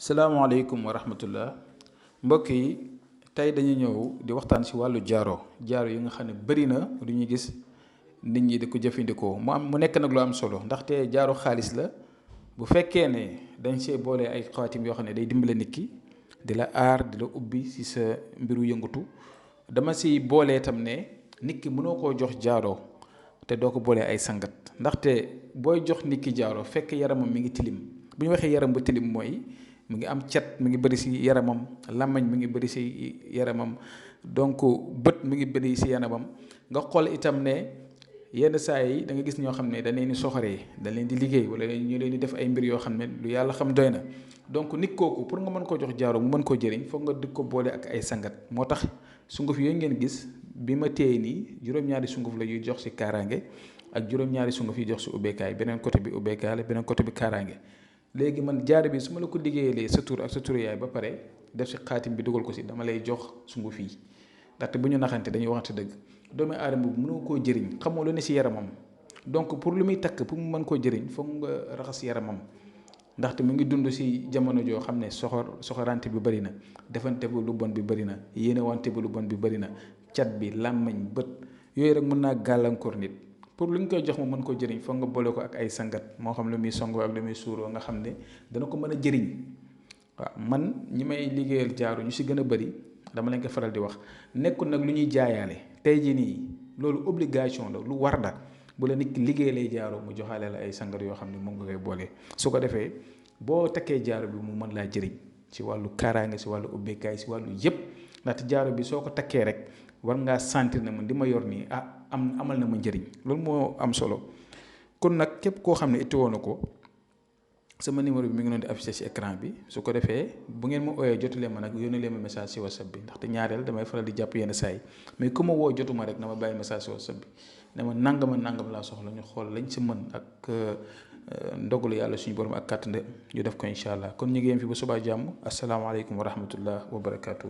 salaamaaleykum wa rahmatullah mbokk yi tey dañu ñëw di waxtaan ci wàllu jaaro yi nga xam ne bëri na lu ñuy gis nit ñi di ko jëfandikoo mu nekk nag lu am solo ndaxte jaaro xaalis la bu fekkee ne dañ see boole ay xawaatim yoo xam ne day dimbale nit ki di la aar di la ubbi ci sa mbiru yëngatu dama si boole itam ne nit ki mënoo koo jox jaaro te doo ko boole ay sangat ndaxte booy jox nit ki jaaro fekk yaramam mi ngi tilim bu ñu waxee yaram bu tilim mooy mi ngi am cet mi ngi bëri si yaramam làmmañ mi ngi bëri si yaramam donc bët mi ngi bëri si yaramam nga xool itam ne yenn saa yi da nga gis ñoo xam ne dañ leen di soxoree dañ leen di liggéey wala ñu leen di def ay mbir yoo xam ne lu yàlla xam doy na donc nit kooku pour nga mën koo jox jaaro mu mën koo jëriñ foog nga di ko boole ak ay sangat moo tax sunguf yooyu ngeen gis bi ma téye nii juróom-ñaari sunguf la yuy jox si kaaraange ak juróom-ñaari sunguf yi jox si ubbeekaay beneen côté bi ubbeekaay la beneen côté bi kaaraange léegi man jaaro bi su ma la ko liggéeyalee sa tur ak sa tur yaay ba pare def si xaatim bi dugal ko si dama lay jox sunguf yi ndaxte bu ñu naxante dañuy waxante dëgg doomu aadama bu mënoo koo jëriñ xamoo lu ne si yaramam donc pour lu muy takk pour mu mën koo jëriñ foog nga raxas yaramam ndaxte mu ngi dund si jamono joo xam ne soxorante bi bëri na defante bu lu bon bi bëri na yéene wante bu lu bon bi bëri na cat bi làmmañ bët yooyu rek mën naa gàllankoor nit pour lu ñu koy jox mu mën koo jëriñ foog nga boole ko ak ay sangat moo xam lu muy songoo ak lu muy suuroo nga xam ne dana ko mën a jëriñ waaw man ñi may liggéeyal jaaru ñu si gën a bëri dama leen ko faral di wax nekkul nag lu ñuy jaayaale tey jii nii loolu obligation la lu war la bu la nit ki liggéey lay jaaro mu joxaale la ay sangat yoo xam ne moom nga koy boole su ko defee boo takkee jaaro bi mu mën laa jëriñ ci wàllu kaaraange si wàllu ubbeekaay si wàllu yëpp ndaxte jaaro bi soo ko takkee rek war ngaa sentir na man di ma yor nii amal na ma njëriñ loolu moo am solo kon nag képp koo xam ne itti woon na ko sama numéro bi mi ngi doon di affiché ci écran bi su ko defee bu ngeen ma ooyee jotulee ma nag yónnee leen ma message ci whatsapp bi ndaxte ñaareel damay faral di jàpp yenn saa yi mais ku ma woo jotuma rek na ma bàyyi message ci whatsapp bi ne ma nangam laa soxla ñu xool lañ ci mën ak ndogalu yàlla suñu borom ak kàttande ñu def ko incha allah kon ñu ngi yem fi ba subaa jàmm asalaamaaleykum wa rahmatullah wa barakaatu.